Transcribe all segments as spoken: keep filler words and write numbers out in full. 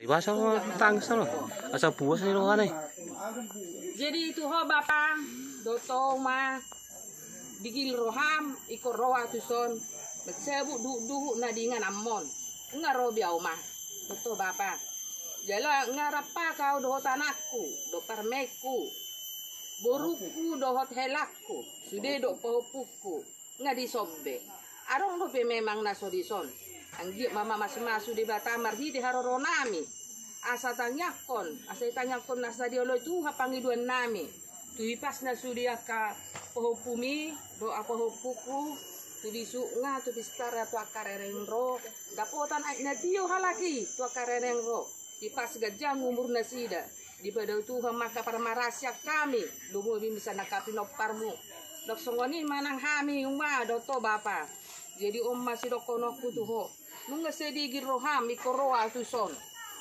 Ibasa tangsa lo. Asa puas ni rohana i. Jadi tu ho bapa, dohot ho uma, digil roham, ingkon ro ahu tuson, mansabut duhut-duhut na di ingananmon. Nga ro be ahu uma, dohot ho bapa. Jala nga rap ahu dohot anakku, dohot parumaenku, borungku, dohot helangku, sude dohot pahompungku. Nga dison be. Adong dope memang na so dison. Anggiat ma masu-masu Debata marhite haroronami. Asa tangiangkon, asa itangiangkon asa dioloi Tuhan pangidoannami. Tu hipasna sude angka pahompumi, dohot angka pahompungku, tu bisukna, tu pistarna, tu angka rereng ro. Dapotan aek na tio halak i, tu angka rereng ro. Hipas ganjang umur nasida. Dipadao Tuhan ma angka parmarasian hami, lomo be misa na angka pinomparmu. Dok songon i ma nang hami uma dohot ho bapa. Jadi on ma sidohononku tu ho. Nunga sai digil roham ingkon ro ahu tuson.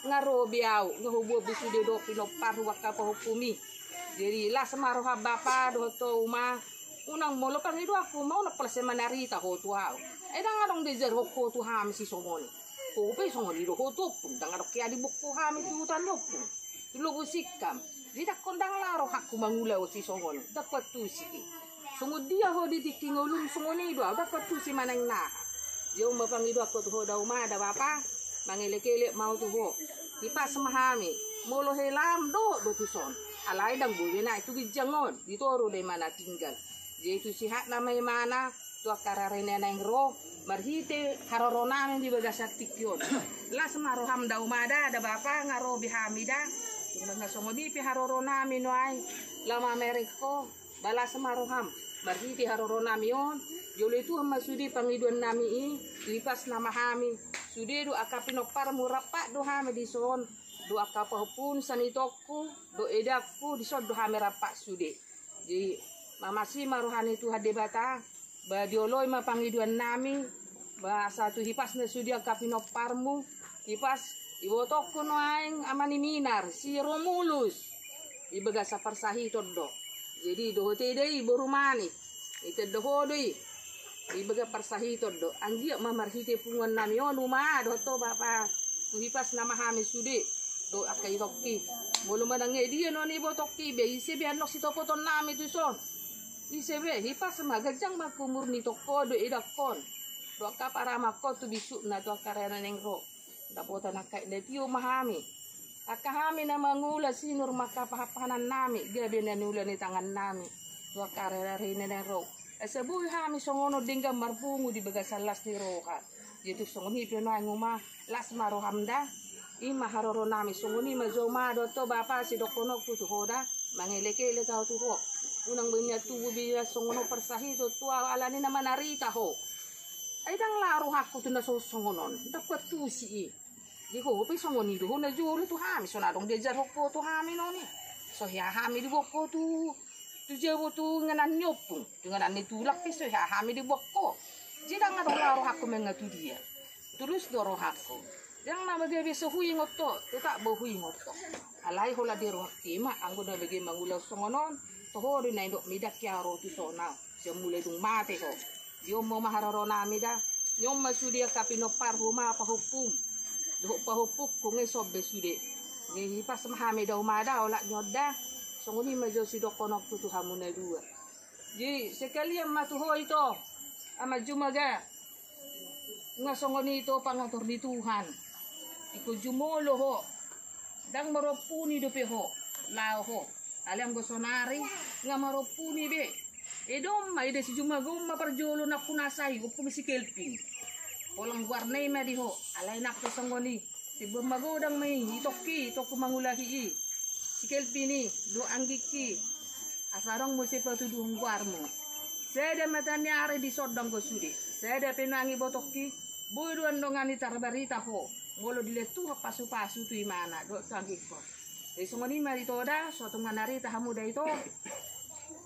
Nga ro be ahu, nga huboan be sude dohot pinomparhu angka pahompumi. Jadi las ma roham bapa dohot ho uma. Unang molo pangidoanku ma unang pola sai manarita ho tu ahu. Ai ndang adong diajarhon ho tu hami sisongon i. Ho pe songon i do ho tu ompung, ndang adong hea diboan ho hami tu huta ni ompung. Tu lobu singkam. Jadi ndang, ndang laho rohangku mangula ho sisongon i. Ndang huantusi i. Songon dia ho di tingki ngolum songon i do ahu, ndang huantusi manang na. Jadi on ma pangidoanku tu ho da uma da bapa. Mangelek-elek ma ahu tu ho. Hipas ma hami. Molo helam dohot do tuson. Alai ndang boi be na i tu ginjang on. Di toru do imana tinggal. Jadi tu sihatna ma imana. Tu angka rarena naeng ro, marhite haroronami di bagasan tingki on. Las ma roham da uma da, da bapa, nga ro be hami da. Tung nga songon i pe haroronami nuaeng, laho mamereng ho, ba las ma roham. Marhite haroronami on, dioloi Tuhan ma sude pangidoannami i, tu hipasna ma hami. Sude do angka pinomparmu rap do hami dison, do angka pahompun, sanitongku, do edangku, dison do hami rap sude. Jadi, mamasi ma roha ni Tuhan Debata, ba dioloi ma pangidoannami, ba asa tu hipasna sude angka pinomparmu, hipas, ibotongku nuaeng ama ni Minar, si Romulus, di bagasan parsahiton do. Jadi, dohot eda i boru Manik, ita do ho do i, di bagasan parsahiton do. Anggiat ma marhite punguannami on, uma, dohot ho, bapa, tu hipasna ma hami sude. Do angka itongki. Molo manang dia non ibotongki be, ise be annon sitopotonnami tuson. Ise be, hipas ma ganjang ma angka umur ni itongkon do edangkon. Do angka paramangkon tu bisukna tu angka rarena naeng ro. Dapotan angka aek na tio ma hami. Angka hami na mangula sinur ma angka pahan-pahanannami, gabe na niula ni tangannami. Tu angka rarena naeng ro. Asa boi hami songon on denggan marpungu di bagasan las ni roha. Jadi tung songon i pe nuaeng uma, las ma roham da. I ma haroronami songon i ma jo ma dohot ho bapa sidohononku tu ho da. Mangelek-elek ahu tu ho. Unang boi nian tubu be songon on parsahiton tu ahu alani na manarita ho. Ai ndang laho rohangku tu na so songon on. Ndang huantusi i. Di ho pe songon i do ho na jolo tu hami, so na adong diajarhon ho tu hami non i. So hea hami diboan ho tu, tu jabu tu inganan ni ompung, tu inganan ni tulang pe so hea hami diboan ho. Jadi ndang adong laho rohangku manang tu dia. Tulus do rohangku. Ndang na gabe so huingot ho, tetap bo huingot ho. Alai holan di rohangki ma, anggo na gabe mangula songon on, toho do na indok midangki ahu ro tu son ahu. Sian mulai dung mate ho. Di on ma haroronami da. Ni on ma sude angka pinomparhu ma pahompum. Dohot pahompungku nga ison be sude. Nga hipas ma hami da uma da, olat ni on da. Songon i ma jo sidohononku tu hamu na dua. Jadi sekalian ma tu ho ito. Ama jumada. Nga songon i ito pangatur ni Tuhan. Ingkon jumolo ho. Ndang marompuni dope ho. Laho ho. Alai anggo sonari nga marompuni be. Eda on ma, eda si Jumago on ma parjolo na punasa i, ompung si Kelvin. Holan goarna i ma di ho, alai nang pe songon i. Siboan magodang ma i, itongki, itongku mangulahi i. Si Kelvin i, dohot anggingki. Asa adong muse patuduhon goarmu. Sada mata ni ari dison do anggo sude. Sada pe nuaeng ibotongki, boi do andongani tarbarita ho. Molo dilehon Tuhan pasu-pasu tu imana, dohot tu anggingkon. Jadi songon i ma ito da, so tung manarita hamu da ito.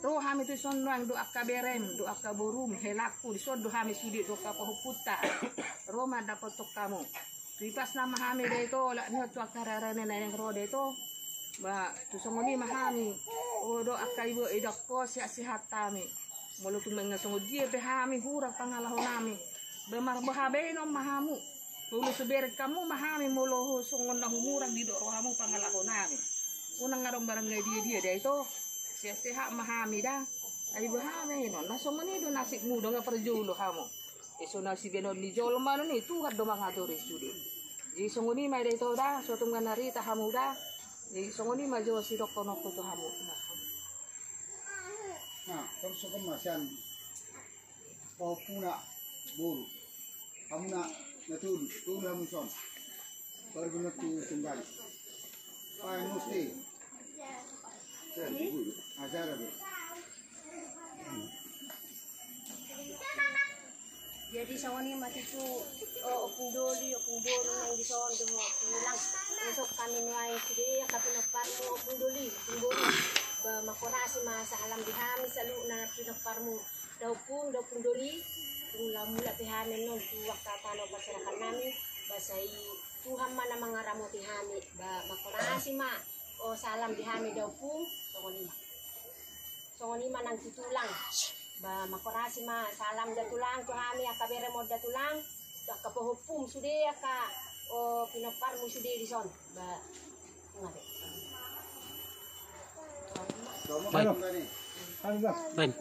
Ro hami tuson nuaeng dohot angka berem, dohot angka borum, helangku, dison do hami sude dohot angka pahompunta. Ro mandapothon hamu. Tu hipasna ma hami da ito, olat ni on tu angka rarena naeng ro da ito. Ba, tu songon i ma hami. O dohot angka ibo edangkon, sehat-sehat hami. Molo tung manang songon dia pe hami, hurang pangalahonami. Ba marboha baenon ma hamu. Molo so bereng hamu ma hami, molo songon na humurang didok rohamu pangalahonami. Unang adong barang na dia-dia da ito. Sehat-sehat ma hami da. Ai boha ma hinon, na songon i do nasibmu, ndang parjolo hamu. Iso na sibenon ni jolma on i, Tuhan do mangatori sude. Jadi songon i ma da ito da, so tung manarita hamu da. Jadi songon i ma jo sidokhononku tu hamu. Na, torus sogot ma sian pahompuna boru. Hamu na, na tolu, tolu hamu son. Baru benar tu tunggal. Pae musti. Ajar be. Jadi songon i ma tutu, o, Ompung Doli, Ompung Boru nang dison tu ho, Ompung Ulang. Masuk hami nuaeng sude angka pinomparmu, Ompung Doli, Ompung Boru. Ba, mangkorasi ma sahalam di hami saluhutna pinomparmu. Da Ompung, da Ompung Doli, tung laho mulak pe hami annon tu angka tano parserahan nami, ba sai Tuhan ma na mangaramoti hami, ba mangkorasi ma, o, salam di hami da Ompung, songon i ma. Songon i ma nang tu tulang, ba mangkorasi ma salam da tulang tu hami angka berem on da tulang, tu angka pahompum sude angka, o, pinomparmu sude dison, ba, nga be. Baik. Baik.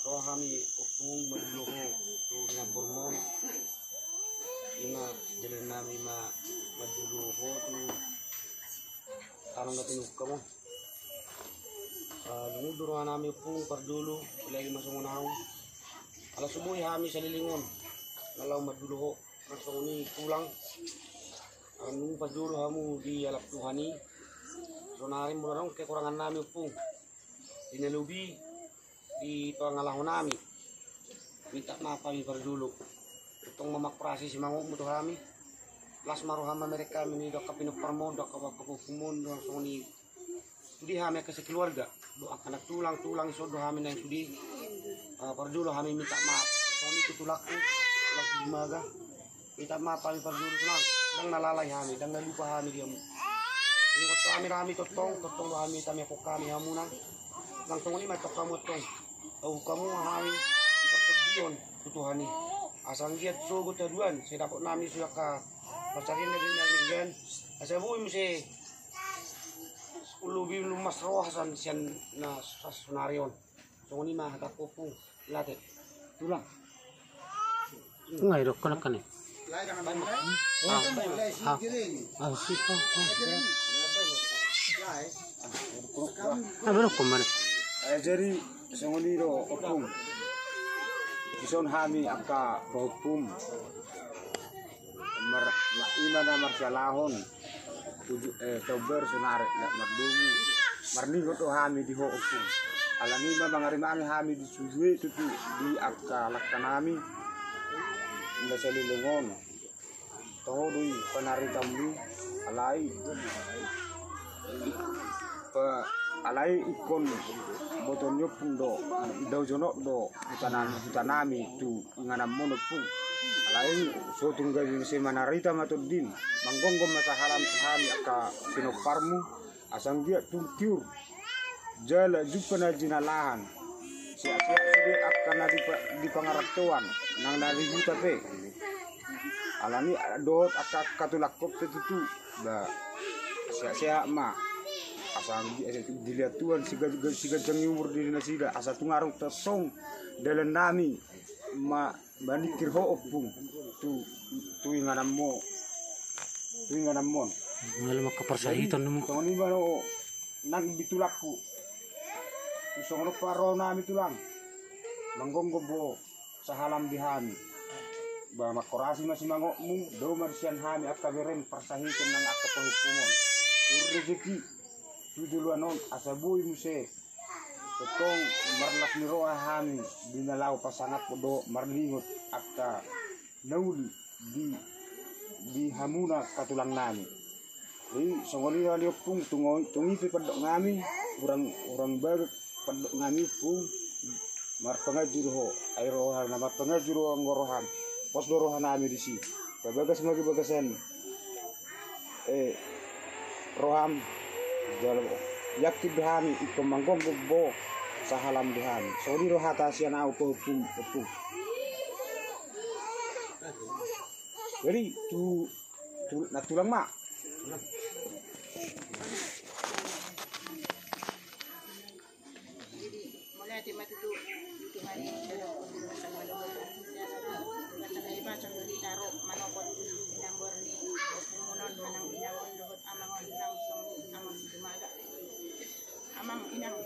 Ro hami Ompung manjolo ho tu na bormon. Ima jalan nami ma manjolo ho tu tano na tinungkam on. Lungun do roha nami Ompung parjolo, apalagi ma songon au. Ala so boi hami saleleng on na laho manjolo ho. Songon i tulang, ala nunga parjolo hamu di alap Tuhan i. Sonari molo adong kekurangan nami Ompung, di na lobi di pangalaho nami, minta maaf hami parjolo. Tong ma mangkorasi simangotmu tu hami. Las ma roham mamereng hami ni angka pinomparmon, angka pahompumon, songon i. Sude hami angka sekeluarga dohot angka na tulang, tulang ison do hami naeng sude. Parjolo hami minta maaf. Songon i tu tulangku, tulang Simaga. Minta maaf hami parjolo tulang. Ndang na lalai hami, ndang na lupa hami di hamu. Ingkon hami, hami tongtong, tongtong do hami, tamiangkon hami hamuna. Ndang songon i ma tong hamu tong. Tau hamu hami di partondion tu Tuhan i. Asa anggiat sogot haduan, sai dapot nami sude angka pansarian na di na denggan. Asa boi muse lobi lumas roha sian na sonari on. Songon i ma hatangku Ompung. Late. Tulang. Nga i dokkon angka ni. Jadi songon i do Ompung. Dison hami angka pahompum. Ima na marsialahon. Taumbar sonari na mardomu. Marningot do hami di ho Ompung. Alani ma mangarimangi hami di sude tutu di angka langka nami. Na saleleng on. Toho do i panaritam ni alai. Alai ingkon boto ni Ompung do. Dao jonok do huta nami tu ingananmon Ompung. Alai so tung gabe muse manarita ma tondin. Manggomgom ma sahalam tu hami angka pinomparmu. Asa anggiat tung tiur jala jumpa na jinalahan. Sehat-sehat sude angka na di pangarantoan nang na di huta pe. Alani dohot angka tulangkon pe tutu. Ba sehat-sehat ma. Asa anggiat dilehon Tuhan siganjang ni umur di nasida asa tung adong tongtong dalan nami ma maningkir ho Ompung tu ingananmon. Tu ingananmon. Molo mangkaparsahiton nami. Songon i ma nang di tulangku. Songon on pe roha nami tulang. Manggomgom ho sahalam di hami. Ba mangkorasi ma simangotmu, dao ma sian hami angka berem parsahiton nang angka pahompumon. Tu rezeki tu joloan on asa boi muse. Tongtong marlas ni roha hami di na laho pasangap dohot marningot angka na uli di hamuna angka tulang nami. Jadi songon i ma ni Ompung, tung i pe pandok nami. Hurang bagak pandok nami Ompung. Marpanganju do ho, ai roha na marpanganju do anggo roham. Pos do roha nami disi. Pabagas ma di bagasan roham. Jala yakin do hami ingkon manggomgom ho Sahalam di hami. Songon i do hata sian ahu pahompu, pahompu. Jadi tu, tu, na tulang ma. Jadi mauliate ma tutu tu Tuhan i, dalam pembahasan malam. Masa dari pasang di taro manopot inang borni, pumunon manang inang on dohot amang on, inang songon i amang si Jumaga. Amang, inang.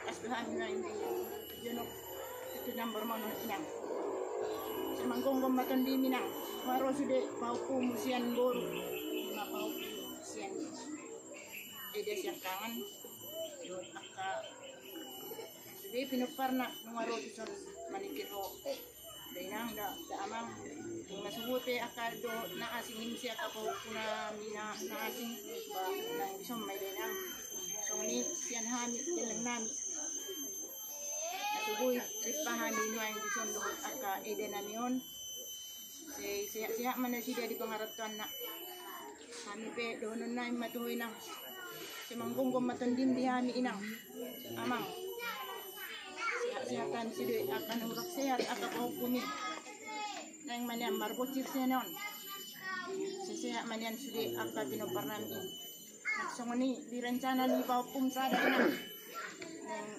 Pas tu hami ma inang, jonok tu nambar monon inang. Sai manggomgom ma tondim inang. Huaro sude pahompumu sian boru. Ima pahompu sian eda siangkangan. Dohot angka sude pinomparna nunga ro dison maningkir ho. Da inang, da, da amang, nunga suhut pe angka do na asing i, muse angka pahompu nami na, na asing, ba nang dison ma i da inang. Songon i sian hami, geleng nami. Na so boi rippa hami nuaeng dison dohot angka eda nami on. Sai sehat-sehat ma nasida di pangarantoanna. Hami pe dohonon nami ma tu ho inang. Sai manggomgom ma tondim di hami inang. Amang. Sehat-sehat hami sude, angka na hurang sehat angka pahompumi. Naeng ma nian marbonsir sian on. Sai sehat ma nian sude angka pinompar nami i. Nang songon i di rencana ni pahompum sada inang. Naeng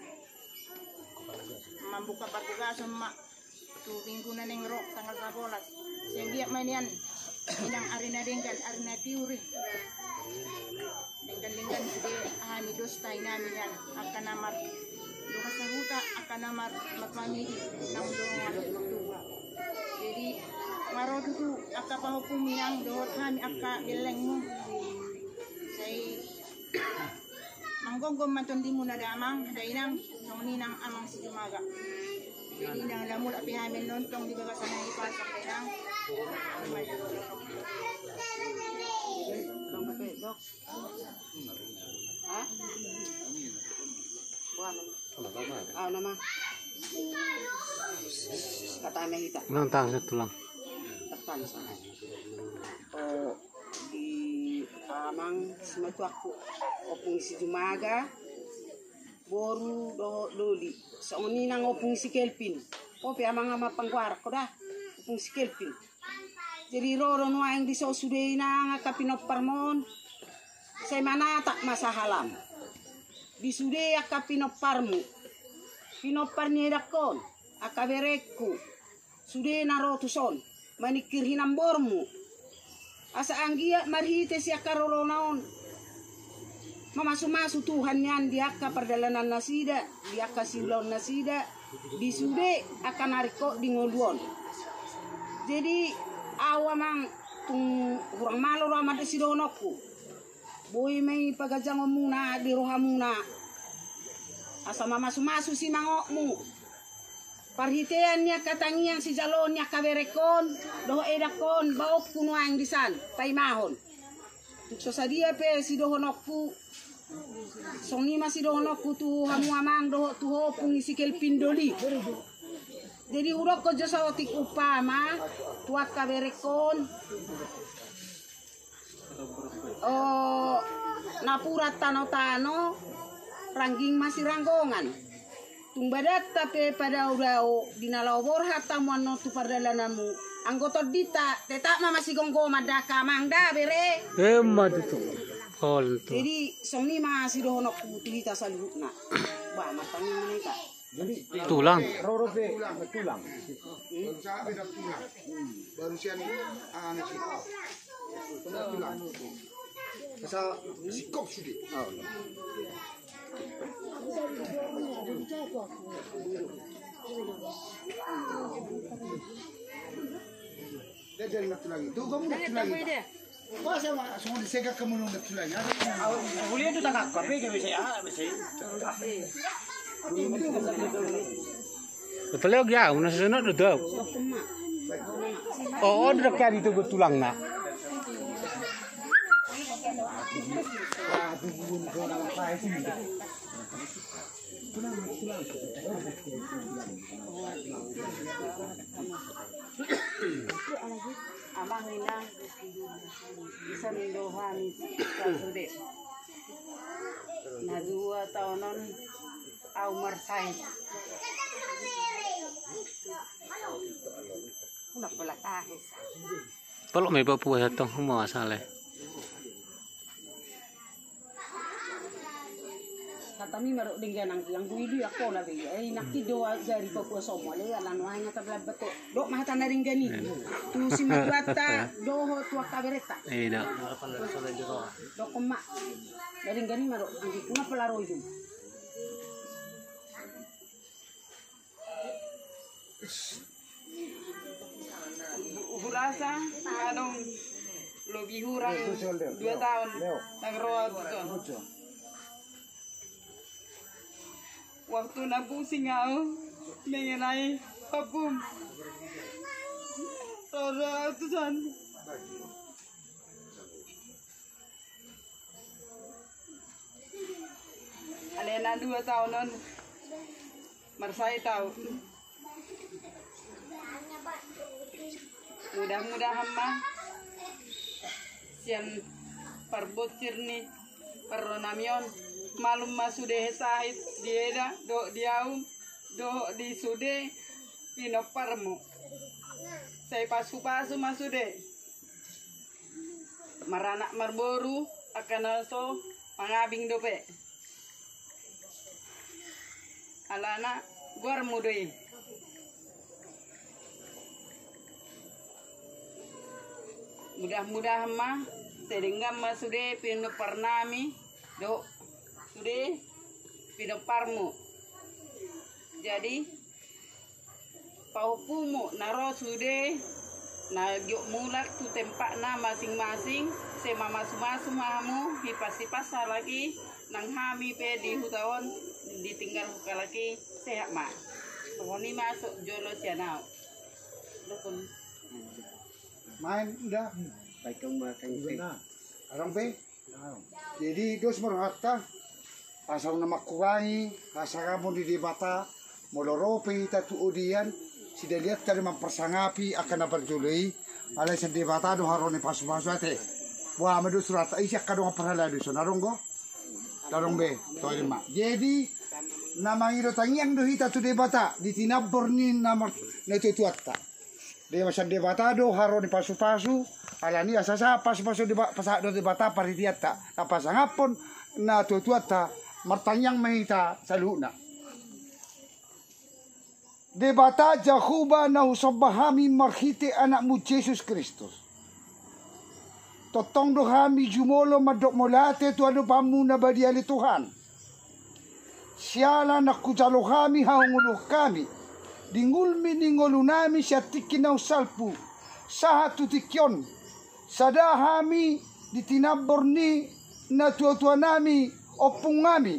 mambuka parbogason ma. Tu minggu na naeng ro tanggal sabolas. Sai anggiat ma nian inang ari na denggan, ari na tiur i. Denggan-denggan sude hami dos tahi nami nian. Angka na mar, dongan sahuta, angka na mar, marpangidi, naung dongan. Jadi maro tutu angka pahompum inang dohot hami angka gellengmu. Sai manggomgom ma tondimuna da amang, da inang, songon i nang amang si Jumaga. Jadi nang na mulak pe hami nonton di bagasan na i pasang da inang. Hah? Buah, nama. Ah, nama. Kata ame hita. Ulang tang, tulang. Tekan sana. Oh. Di amang simatuangku, ompung si Jumaga, boru dohot doli. Songon i nang ompung si Kelvin. Ho pe amang, amang panggoaran ho da, ompung si Kelvin. Jadi ro do nuaeng dison sude inang angka pinomparmon. Sai manatap ma sahalam di sude angka pinomparmu. Pinompar ni edangkon, angka berengku. Sude na ro tuson maningkir hinambormu. Asa anggiat marhite sian harorona on mamasumasu Tuhan nian di angka pardalanan nasida, di angka siulaon nasida, di sude angka na ringkot di ngolu on. Jadi ahu amang tung hurang malo do amang da sidohononku. Boi ma i paganjangonmuna di rohamuna. Asa mamasumasu simangotmu. Parhitean ni angka tangiang sijaloon ni angka berengkon dohot edangkon baonku nuaeng disan paimahon. Tung so sadia pe sidohononku, songon i ma sidohononku tu hamu amang dohot tu ho ompung si Kelvin doli. Jadi hudokkon jo saotik umpama tu angka berengkon. O, napuran tanotano, rangging ma siranggongan. Tung badanta pe padaodao di na laho borhat hamu annon tu pardalananmu. Anggo tondinta tetap ma masigomgoman da angka amang da bere. Emma tutu. Ol tu. Jadi songon i ma sidohononku tu hita saluhutna. Bah, martangiang ma hita. Tulang. Roro pe tulang. Baru sian anak si. Tulang. Asa sikop sude. Dia jadi nak tulang itu, kamu nak tulang itu. Masa ma songon i sega kamu nang tulang. Boleh tu tak apa, apa ke bisa ya, bisa. Betul ya, ya, una sesena do tau. O, o, do kari tu tulangna. Amang inang, bisa mindohan, bisa sude. Na dua taon on au marsahit. Polok ma i Papua, santong masalah. Hata mi ma dok denggan nang tu, yang duidui angka na be. Eh, inaki do dari Papua somo le, ala nuaeng ata belambat tu. Dok ma hata na denggan i. Tu simatuatta dohot tu angka beretta. Iya, dok. Dok ma. Na denggan i ma dok. Anggi kuna pala rojum. Hurasa adong lobi hurang dua taon nang ro au tu son. Waktu na pusing au mengenai pabum. Ro au tu son. Alana dua taon on marsahit au. Mudah-mudahan ma sian parbonsir ni parronami on malum ma sude sahit di eda dohot di aum dohot di sude pinomparmu. Sai pasu-pasu ma sude. Maranak marboru angka na so mangabing dope. Alana goarmu do i. Mudah-mudahan ma sai denggan ma sude pinomparnami dohot sude pinomparmu. Jadi pahompumu na ro sude na giot mulak tu tempatna masing-masing, sai mamasu-masu ma hamu, hipas-hipas halak i, nang hami pe di huta on ditinggal halak i, sehat ma. Songon i ma so jolo sian au. Main udah. Baik, kamu makan. Adong pe. Jadi dos ma rohanta, asa unang mangkurangi hasangapon di Debata. Molo ro pe hita tu odian, sidalianta do mamparsangapi angka na parjolo i. Alai sian Debata do haroro ni pasu-pasu ate. Boha ma dos rohanta, ise angka dongan parhalado i, songon adong do? Adong be. Toe ma. Jadi na mangido tangiang do hita tu Debata di tinambor ni na mar-, na tuatuanta. Deba sian Debata do haroro ni pasu-pasu. Alani asa sahat pasu-pasu Deba-, pasahat do Debata parhiteanta na pasangaphon na tuatuanta. Martangiang ma hita saluhutna. Debata Jahowa na husomba hami marhite Anakmu Jesus Kristus. Tongtong do hami jumolo mandok mauliate tu adopanmu na badia ale Tuhan. Siala naung hujalo hami hangoluan hami di ngolumi ni ngolunami sian tingki naung salpu sahat tu tingki on. Sada hami di tinambor ni na tuatuanami ompungngami.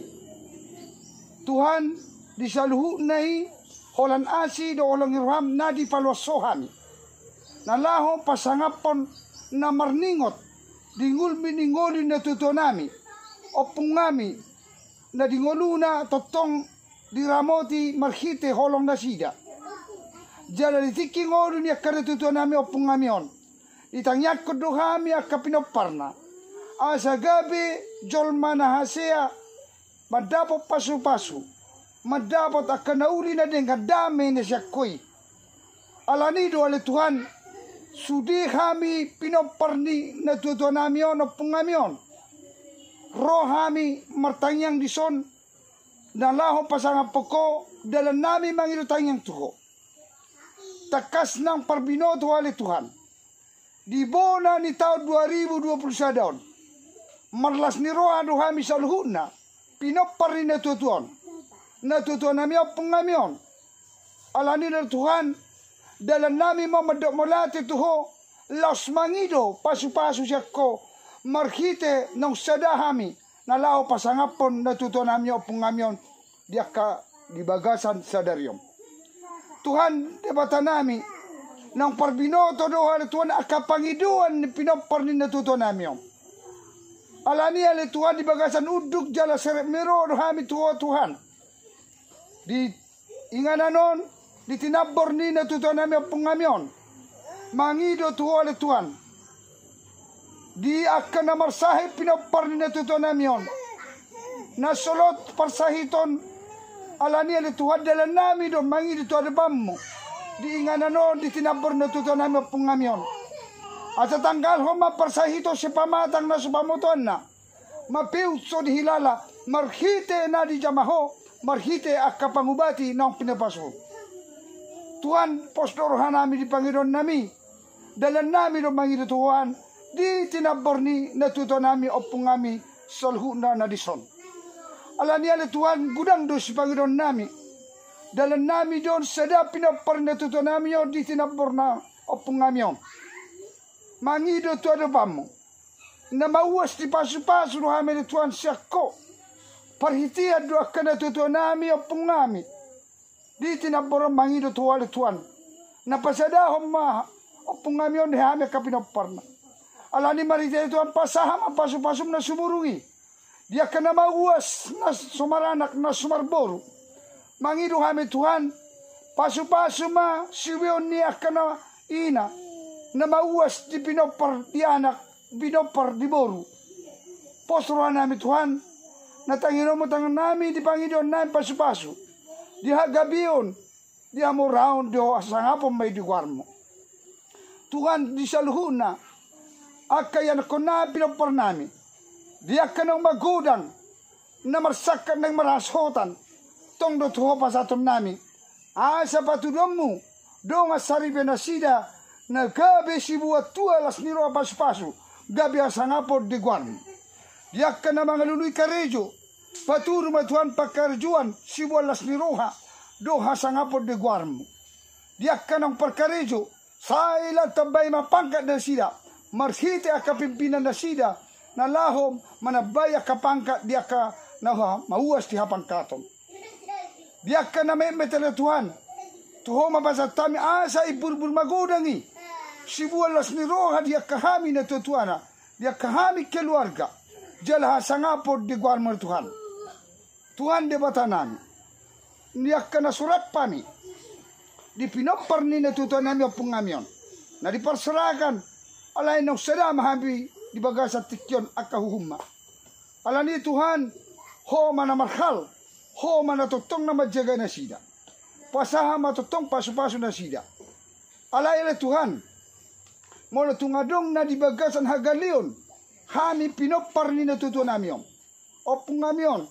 Tuhan, di saluhutna i holan asi dohot holong ni roham na dipaloas Ho hami. Na laho pasangaphon na marningot di ngolumi ni ngolu ni na tuatuanami ompungngami na di ngoluna tongtong diramoti marhite holong nasida. Jala di tingki ngolu ni angka na tuatuanami ompungngami on, ditangiangkon do hami angka pinomparna, asa gabe jolma na hasea, mandapot pasu-pasu, mandapot angka na uli na denggan dame na sian Ho i. Alani do ale Tuhan, sude hami pinompar ni na tuatuanami on, ompungngami on, ro hami martangiang dison, na laho pasangaphon Ho dalannami mangido tangiang tu Ho. Tangkas nang parbinoto ale Tuhan. Di bona ni taon dua ribu dua puluh sada on, marlas ni roha do hami saluhutna pinompar ni na tuatua on, na tuatuanami ompungngami on. Alani do Tuhan, dalannami ma mandok mauliate tu Ho, laos mangido pasu-pasu sian Ho, marhite naung sada hami na laho pasangaphon na tuatuanami ompungngami on di angka di bagasan sadari on. Tuhan Debatanami, naung parbinoto do ale Tuhan angka pangidoan ni pinompar ni na tuatuanami on. Alani ale Tuhan di bagasan unduk jala serep ni roha do hami tu Ho Tuhan. Di inganan on, di tinambor ni na tuatuanami ompungngami on. Mangido tu Ho ale Tuhan. Di angka na marsahit pinompar ni na tuatuanami on. Na so lot parsahiton, alani i ale Tuhan dalannami do mangido tu adopanmu di inganan on di tinambor ni natuatuanami ompung nami on. Asa tanggalhon ma parsahiton sipamatang na so pamotoanna, mapeut so dihilala, marhite na dijama ho, marhite angka pangubati naung pinapasu ho. Tuhan, pos do rohanami di pangidoannami, dalannami do mangido tu Tuhan di tinambor ni natuatuanami ompung nami saluhutna na dison. Alani i ale Tuhan godang do sipangidoannami, dalannami do on sada pinompar ni natuatuanami on di tinamborna ompung nami on. Mangido tu adopanmu, na mauas dipasupasu do hami ale Tuhan sian ho. Parhitean do angka natuatuanami ompung nami di tinambor on mangido tu ho ale Tuhan, na pasadahon ma ompung nami on di hami angka pinomparna. Alani i marhite Tuhan pasahat ma pasupasum na sumurung i di angka na mauas na so maranak na so marboru. Mangido hami Tuhan, pasupasu ma siubeon ni angka na ina na mauas di pinompar di anak, pinompar di boru. Pos rohanami Tuhan, na tangiangmu tangiangnami di pangidoannami pasupasu, di hagabeon, di hamoraon, di hasangapon ma i di goarmu. Tuhan, di saluhutna angka ianakkonnami pinomparnami, di angka naung magodang, na marsangkap naeng marhasohotan, tong do tu ho pasahatonnami, asa patuduhonmu dongan saripe nasida na gabe sibuat tua las ni roha pasupasu, gabe hasangapon di goarmu. Di angka na mangalului karejo, patudu ma Tuhan pangkarejoan sibuat las ni roha dohot hasangapon di goarmu. Di angka naung parkarejo, sai lam tambai ma pangkat nasida marhite angka pimpinan nasida na laho manambai angka pangkat di angka na mauas di hapangkaton. Di angka na metmet ale Tuhan, tu ho ma pasahat hami asa imburbur magodang i sibuat las ni roha di angka hami natuatuana, di angka hami keluarga, jala hasangapon di goarmu ale Tuhan. Tuhan Debatanami, di angka na so rap hami di pinompar ni natuatuanami ompung nami on na diparserahan, alai naung sada ma hami di bagasan tingki on angka huhutna. Alani i Tuhan, ho ma na marhal, ho ma na tongtong na manjaga nasida. Pasahat ma tongtong pasupasu nasida. Alai ale Tuhan, molo tung adong na di bagasan hagaleon hami pinompar ni natuatuanami on, ompung nami on,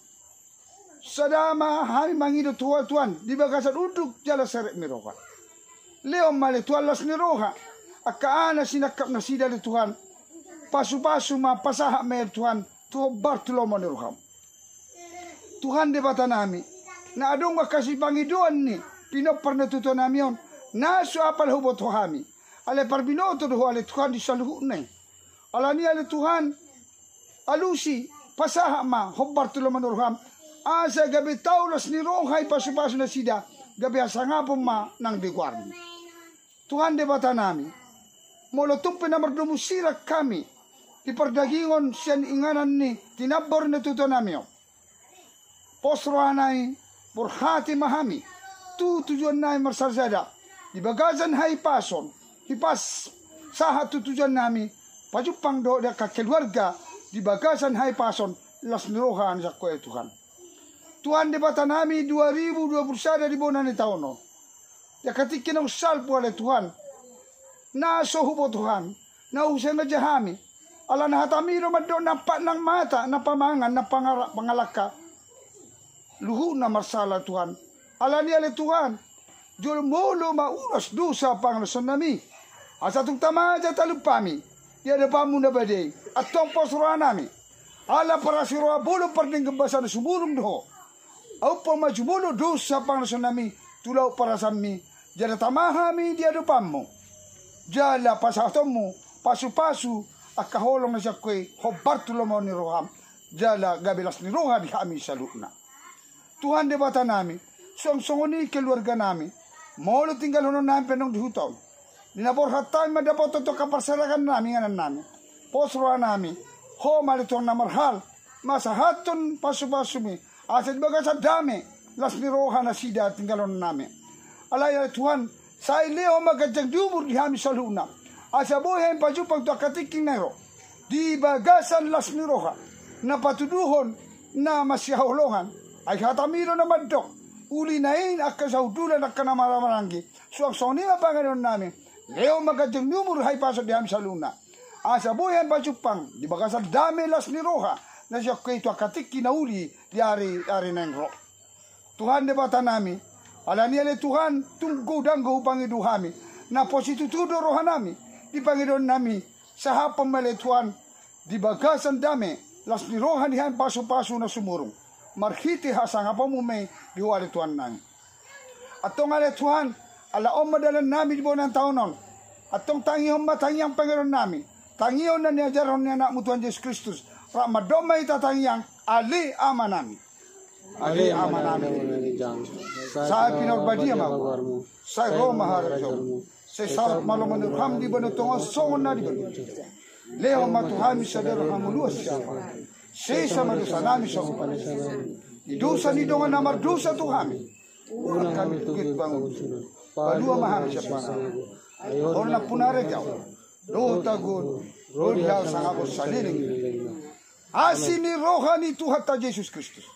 sada ma hami mangido tu ho Tuhan di bagasan unduk jala serep ni roha. Lehon ma ale Tuhan las ni roha angka aha na sinangkap nasida ale Tuhan. Pasupasu ma, pasahat ma i ale Tuhan tu hombar tu lomo ni roham. Tuhan Debatanami, na adong angka sipangidoan ni pinompar ni natuatuanami on na so apala huboto hami, alai parbinoto do ho ale Tuhan di saluhutna i. Alani i ale Tuhan, alusi, pasahat ma hombar tu lomo ni roham, asa gabe tau las ni roha i pasupasu nasida, gabe hasangapon ma nang di goarmu. Tuhan Debatanami, molo tung pe na mardomu sirang hami di pardagingon sian inganan ni tinambor ni natuatuanami on, pos rohanami, borhati ma hami tu tujuannami marsalasada di bagasan hahipason, hipas sahat tu tujuannami, pajumpang dohot di angka keluarga di bagasan hahipason las ni roha na sian ho ale Tuhan. Tuhan Debatanami, dua ribu dua puluh sada di bona ni taon on, di angka tingki naung salpu ale Tuhan, na so huboto hami, na husengaja hami, alana hatami do mandok na ampat nang mata na pamangan na pangarak pangalangka, luhutna marsala Tuhan. Alani i ale Tuhan, jolo molo ma ulos dosa pangalaosionami, asa tung tama ja talump hami di adopanmu na badia i, antong pos rohanami, ala parasi roha bolon pardenggan basa na sumurung do ho. Ampun ma jumolo dosa pangalaosionami tu laut parasanmi, jala tama hami di adopanmu, jala pasahatonmu pasupasu angka holong na sian ho i hombar tu lomo ni roham, jala gabe las ni roha di hami saluhutna. Tuhan Debatanami, suang songon i keluarganami, molo tinggalhononnami pe annon di huta on, di na borhat hami mandapothon tu angka parserahannami inganannami, pos rohanami, ho ma ale Tuhan na marhal masahathon pasupasumi, asa di bagasan dame las ni roha nasida tinggalhononnami. Alai ale Tuhan, sai lehon ma ganjang ni umur di hami saluhutna, asa boi hami pajumpang tu angka tingki na ro di bagasan las ni roha na patuduhon na masihaholongan. Ai hatami do na mandok, uli na i angka sahundulan angka na marhahamaranggi. Suang songon i ma pangidoannami, lehon ma ganjang ni umur hahipason di hami saluhutna, asa boi hami pajumpang di bagasan dame las ni roha na siongkoi tu angka tingki na uli di ari, ari naeng ro. Tuhan Debatanami, alani i ale Tuhan, tung godang do hupangido hami, naposo situtu do rohanami di pangidoannami. Sahaphon ma ale Tuhan di bagasan dame las ni roha ni hami pasupasu na sumurung, marhite hasangaponmu ma i di Ho ale Tuhannami. Antong ale Tuhan, ala on ma dalannami di bona ni taon on. Antong tangihon ma tangiang pangidoannami, tangihon na niajarhon ni Anakmu Tuhan Jesus Kristus. Rap mandok ma hita tangiang, Ale Amanami. Ale Amanami, sai pinarbadia ma goarmu, sai ro ma harajaonmu, sai saut ma lomo ni roham di banua tonga on songon na di banua. Lehon ma tu hami sadari on hangoluan siapari. Sesa ma dosanami songon panesanami di dosa ni dongan na mardosa tu hami. Unang hami togihon tu pangunjunan. Palua ma hami sian pangago. Ai Ho do nampuna harajaon dohot hagogoon, ro di hasangapon saleleng ni lelengna. Asi ni roha ni Tuhanta Jesus Kristus,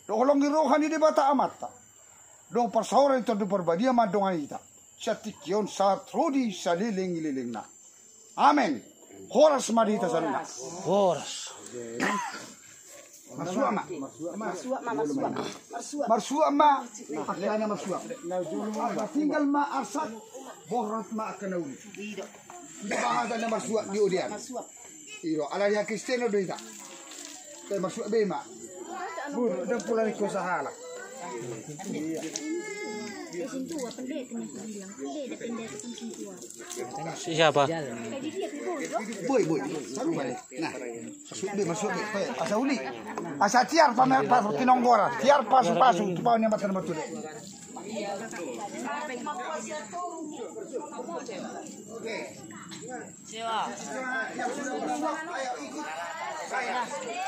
dohot holong ni roha ni Debata Amanta, dohot parsaoran ni Tondi Parbadia mandongani hita sian tingki on sahat ro di saleleng ni lelengna. Amen. Horas ma di hita saluhutna. Horas. Marsuak ma. Marsuak ma, marsuak ma. Marsuak ma, angka na marsuak. Tinggal ma arsak, borhat ma angka na uli. Ida bahasa na marsuak di odian. Ida, ala di hakristenon do hita. Marsuak be ma. Bur, dan pulang ikut sahala. Siapa? Boi, boi. Saru balik. Nah, masuk be, masuk be. Asa uli. Asa tiar pamer pas kinonggora. Tiar pasu-pasu tu pau ni matan betul.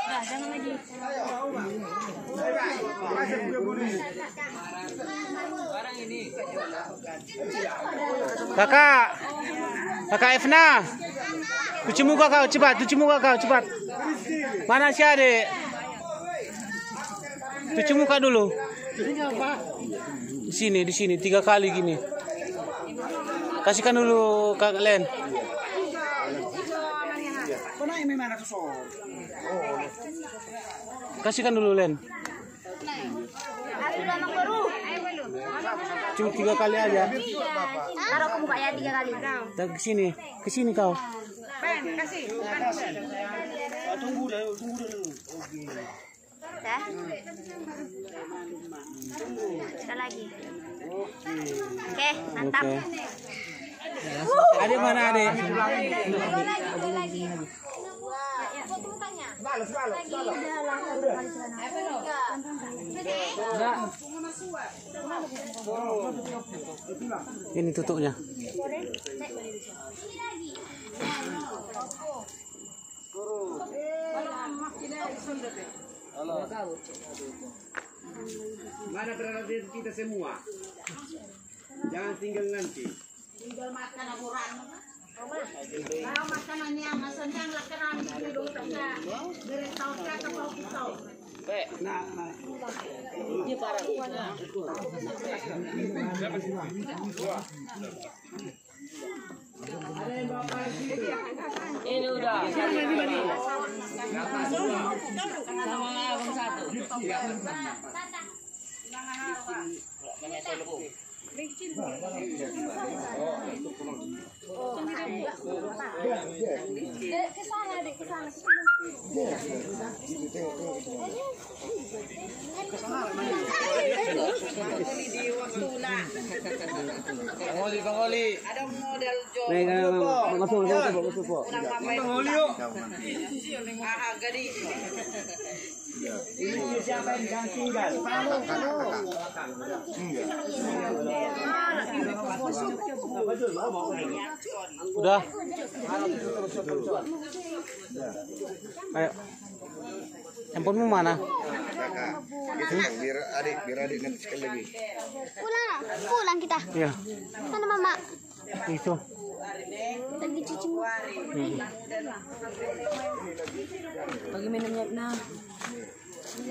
Nah, jangan lagi. Kakak, Kakak Evna, cuci muka kau cepat, cuci muka kau cepat. Mana si Ade? Cuci muka dulu. Di sini, di sini tiga kali gini. Kasihkan dulu Kak Len. Kasihkan dulu Len. Cuma tiga kali aja. Taruh ke muka ya tiga kali. Ke sini, ke sini kau. Sekali lagi. Oke, mantap. Oke. Ade mana, Ade? Ini tutupnya. Mana terhadap kita semua? Jangan tinggal nanti. Tinggal makan aburan. Kalau makan anyang, asal nyang lah kerang di dulu tak. Beri tahu kita tahu kita. Nah, nah. Ini parah. Ini udah. Pangoli, pangoli. Ada modal jo. Pangoli, yuk. Aha, gadis. Ini siapa yang jangan tinggal? Udah. Ayo. Handphonemu mana? Kakak, biar adik, biar adik nanti sekali lagi. Pulang, pulang kita. Iya. Sana mama. Itu. Lagi cuci muka. Hmm. Bagi minumnya, nah. Mana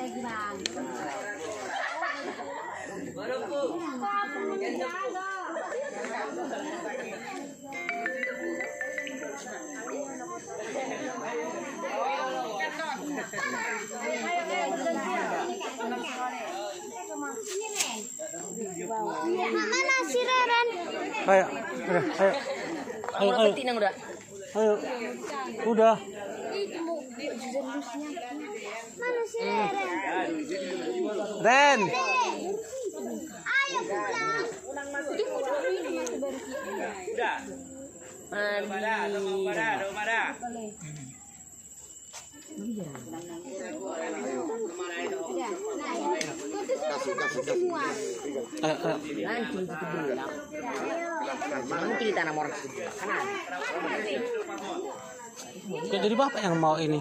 si Reren? Ayo, udah, ayo. Ayo, ayo. Ayo. Udah. Mana si Reren? Ren. Ayo pulang. Kasih, kasih, kasih. Nanti kita nama orang. Jadi bapak yang mau ini.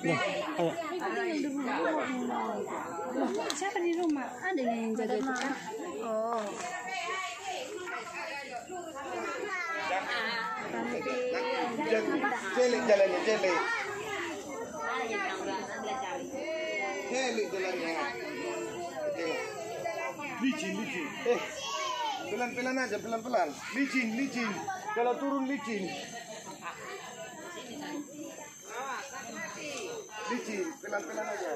Nih, ayo. Siapa di rumah? Ada yang jaga itu kan? Oh. Celek jalannya, celek. Celek jalannya. Licin, licin. Eh, pelan-pelan aja, pelan-pelan. Licin, licin. Kalau turun licin. Licin, pelan-pelan aja.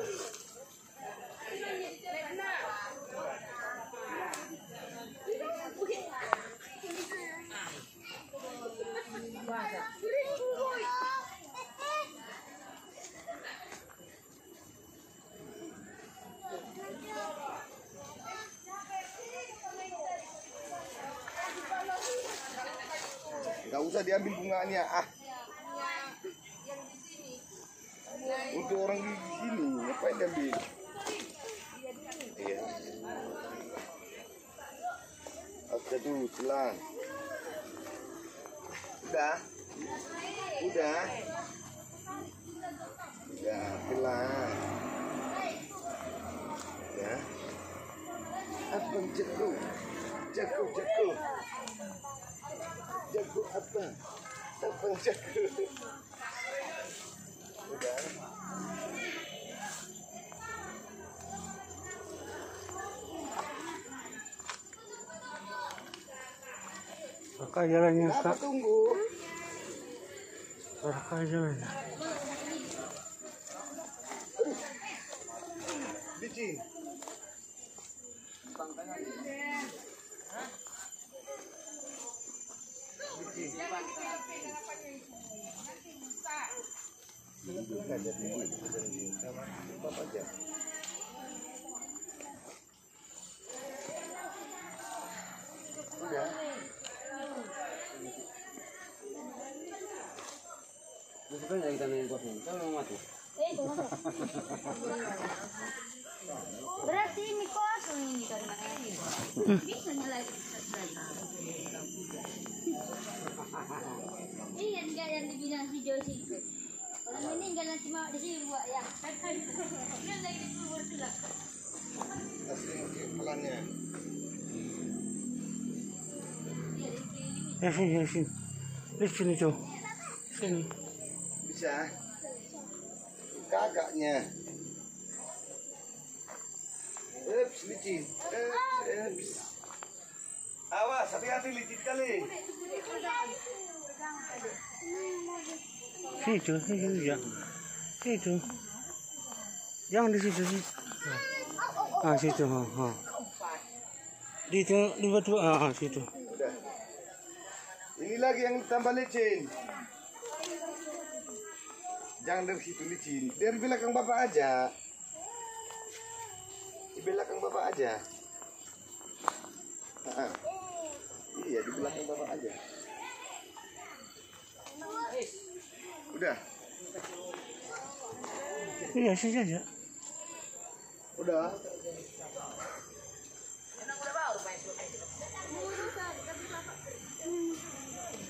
Nggak usah diambil bunganya, ah. Untuk orang di sini, ngapain diambil? Iya. Oke, tuh, pelan. Udah. Udah. Udah, pelan. Ya. Abang jago. Jago, jago. Jago apa? Abang jago. Pakai jalannya, Kak. Tunggu. Pakai jalannya. Licin. Udah. Maksudnya yang kita main kosong, kan mau mati. Berarti ini kosong ini kan, Bang, ya? Bisa nyala lagi. Iya, enggak yang dibilang si Josi itu. Orang meninggal nanti mau di sini buat ya. Dia lagi di kubur juga. Kasih pelannya. Ya, sini, ya, sini. Di sini, tuh. Sini. Bisa. Kakaknya. Ups, licin. Ups, ups. Awas, hati-hati, licin kali. Situ, situ, ya. Situ. Jangan di situ, situ. Ah, situ, ha, ha. Di tengah, di batu, ah, ah, situ. Udah. Ini lagi yang tambah licin. Jangan dari situ licin. Dari belakang bapak aja. Di belakang bapak aja. Ah, ah. Iya, di belakang bapak aja. Udah. Iya, sini aja. Udah.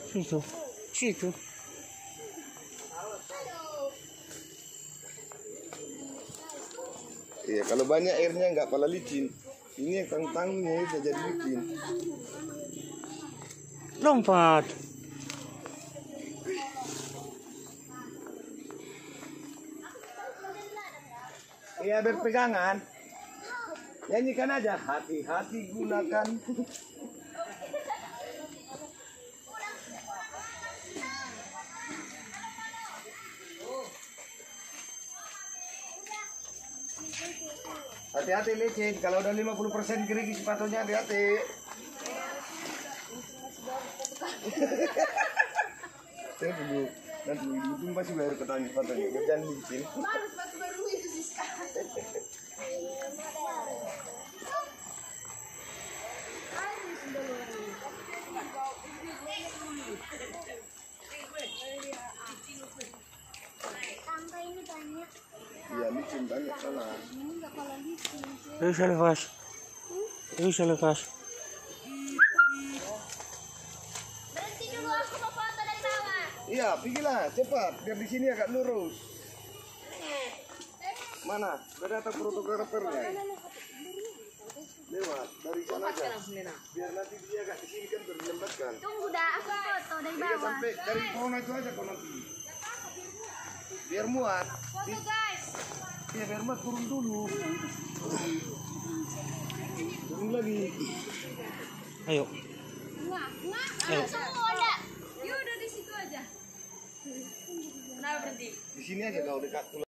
Situ. Situ. Iya, kalau banyak airnya nggak pala licin. Ini yang tangtangnya itu jadi licin. Lompat. Ya, berpegangan. Nyanyikan aja, hati-hati gunakan. Hati-hati licin, kalau udah lima puluh persen gerigi sepatunya, hati-hati. Saya dulu, nanti di ujung pasti baru ketanya sepatunya, jangan licin. Baru sepatu baru itu, Siska. Iya, licin banget sana. Ini nggak pala licin, sih. Ini saya lepas. Ini saya lepas. Berhenti dulu, aku mau foto dari bawah. Iya, pergilah, cepat, biar di sini agak lurus. Mana? Udah datang fotografernya. Lewat, dari sana aja. Biar nanti dia agak di sini kan, biar dilembatkan. Tunggu dah, aku foto dari bawah. Iya, sampai dari pohon itu aja kau nanti. Biar muat. Foto, guys. Iya, biar muat, turun dulu. Turun lagi. Ayo. Enggak, enggak. Ayo. Langsung ada. Ya udah, di situ aja. Kenapa berhenti? Di sini aja kau, dekat.